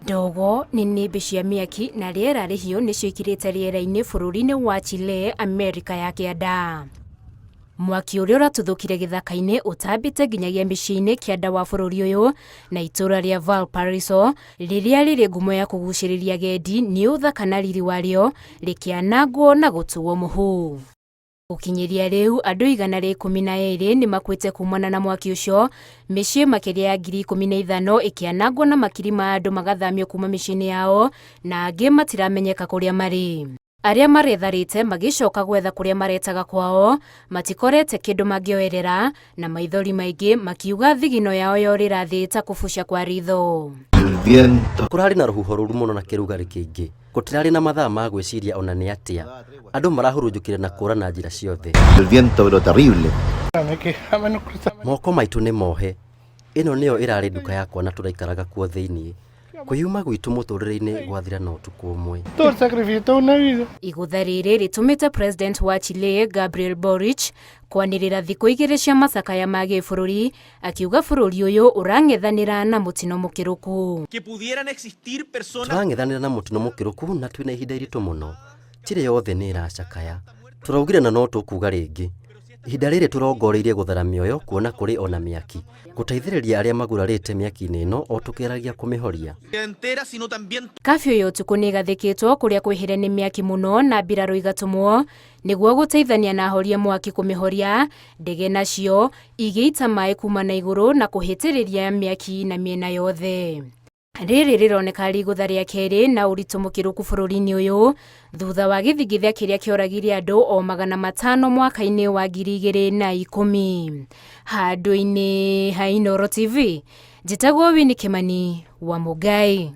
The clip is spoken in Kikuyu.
Ndogo, nĩnĩmbĩ cia mĩaki na rĩera rĩhiũ nĩcio ikirĩte rĩera-inĩ bũrũri-inĩ wa Chile, Amerika ya Kĩanda. Mwaki ũrĩa ũratuthũkire gĩthaka-inĩ ũtambĩte nginyagia mĩciĩ-inĩ kĩanda wa bũrũri ũyũ na itũra rĩa Valparaiso rĩrĩa rĩrĩ ngumo ya kũgucĩrĩria agendi nĩ ũthaka na riri warĩo rĩkĩanangwo na gũtuo mũhu. Gũkinyĩria rĩu andũ 112 nĩ makuĩte kumana na mwaki ũcio, mĩciĩ makĩria ya 15,000 ĩkĩanangwo na makiri ma andũ magathamio kuma mĩciĩ-inĩ yao na angĩ matiramenyeka kũrĩa marĩ. Arĩa maretharĩte magĩcoka gwetha kũrĩa maretaga kwao matikorete kĩndũ mangĩoerera na maithori maingĩ makiuga thigino yao yorĩra thĩ ta kũbucia kwa ritho. Kũrarĩ na rũhuho rũru mũno na kĩrugarĩ kĩingĩ. Gũtirarĩ na mathaa ma gwĩciria ona nĩ atĩa. Andũ marahurunjũkire na kũra na njĩra ciothe. El viento, pero terrible. Moko maitũ nĩ mohe. Ĩno nĩyo ĩrarĩ nduka yakwa na tũraikaraga kuo thĩinĩ. Kwĩyuma gwitũ mũtũrĩre-inĩ gwathira na ũtukũ ũmwe. Todo el sacrificio, toda una vida. Igũtha rĩrĩ rĩtũmĩte President wa Chile Gabriel Boric kwanĩrĩra thikũ igĩrĩ cia macakaya ma gĩbũrũri akiuga bũrũri ũyũ ũrang'ethanĩra na mũtino mũkĩrũku. Que pudieran existir personas Tũrang'ethanĩra na mũtino mũkĩrũku na twĩna ihinda iritũ mũno. Chile yothe nĩ ĩracakaya. Tũraugire na no tũkuga rĩngĩ. Ihinda rĩrĩ tũrongoreirie gũthara mĩoyo kuona kũrĩ ona mĩaki. Gũteithĩrĩria arĩa magurarĩte mĩaki-inĩ ĩno o tũkĩgeragia kũmĩhoria. Entera, sino también Kabiũ ya ũtukũ nĩ ĩgathĩkĩtwo kũrĩa kwĩhĩre nĩ mĩaki mũno na mbirarũ igatũmwo nĩguo gũteithania na ahoria mwaki kũmĩhoria, ndege nacio igĩita maĩ kuma na igũrũ na kũhĩtĩrĩria mĩaki na mĩena yothe. Rĩrĩ rĩroneka rĩ igũtha rĩa kerĩ na ũritũ mũkĩrũku bũrũri-inĩ ũyũ thutha wa gĩthingithia kĩrĩa kĩoragire andũ o 500 mwaka-inĩ wa 2010. Handũ-inĩ ha Inooro TV, njĩtagwo Winnie Kimani wa Mũngai.